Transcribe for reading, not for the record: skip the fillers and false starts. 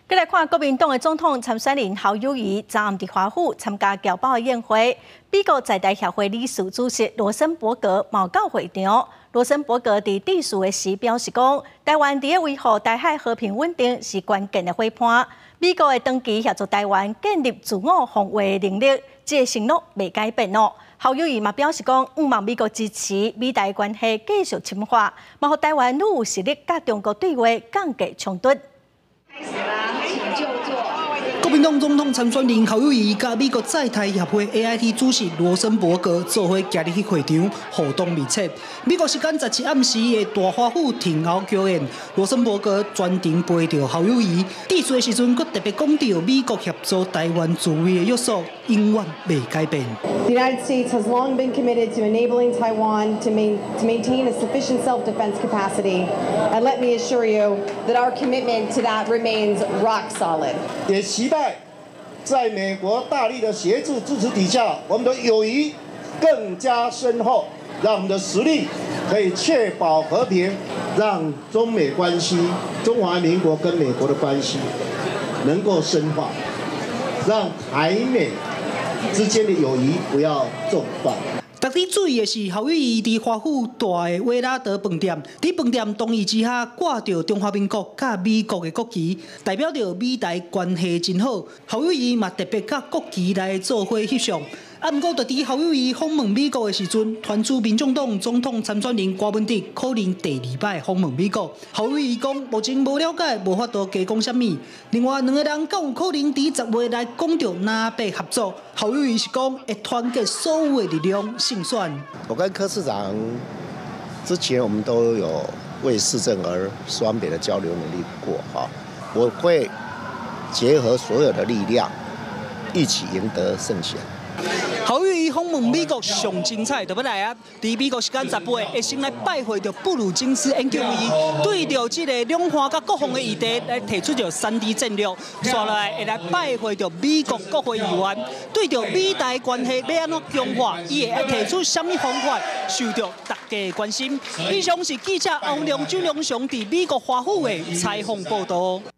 閣來看國民黨的總統參選人侯友宜，昨暗佇華府參加僑胞的宴會。美國在台協會理事主席羅森伯格嘛到會場。羅森伯格佇致辭的時表示講，台灣佇咧維護台海和平穩定是關鍵的夥伴。美國會長期協助台灣建立自我防衛的能力，這個承諾袂改變哦。侯友宜嘛表示講，向望美國支持美台關係繼續深化，嘛予台灣愈有實力佮中國對話，降低衝突。國民黨總統參選人侯友宜佮美國在台協會 AIT 主席羅森伯格做伙行入去會場，互動密切。美國時間17暗時的大華府庭後橋宴，羅森伯格全程陪著侯友宜。致辭的時陣，閣特別講著美國協助台灣自衛的約束永遠袂改變。 The United States has long been committed to enabling Taiwan to maintain a sufficient self-defense capacity, and let me assure you that our commitment to that remains rock solid. 也期待在美國大力的協助支持底下，我們的友誼更加深厚，讓我們的實力可以確保和平，讓中美關係、中華民國跟美國的關係能夠深化，讓台美之間的友誼不要中斷。值得注意的是，侯友宜佇華府大的威拉德飯店，佇飯店同意之下掛著中華民國佮美國的國旗，代表著美台關係真好。侯友宜嘛特別佮國旗來做伙翕相。啊，毋過就佇侯友宜訪問美國的時陣，團主民眾黨總統參選人柯文哲可能第二擺訪問美國。侯友宜講目前無了解，無法度加講啥物。另外兩个人敢有可能佇10月來講著南北合作？侯友宜是講會團結所有的力量勝選。我跟柯市長之前我們都有為市政而雙邊的交流努力過哈，我會結合所有的力量，一起贏得勝選。侯友宜訪問美國上精彩就欲來啊！佇美國時間10月會先來拜會著布魯金斯研究院，對著這个兩岸佮國防的議題來提出著三 D 戰略，紲落來會來拜會著美國國會議員，對著美台關係欲按怎強化，伊會提出啥物方法，受著大家關心。以上是記者歐良、周良雄佇美國華府的採訪報導。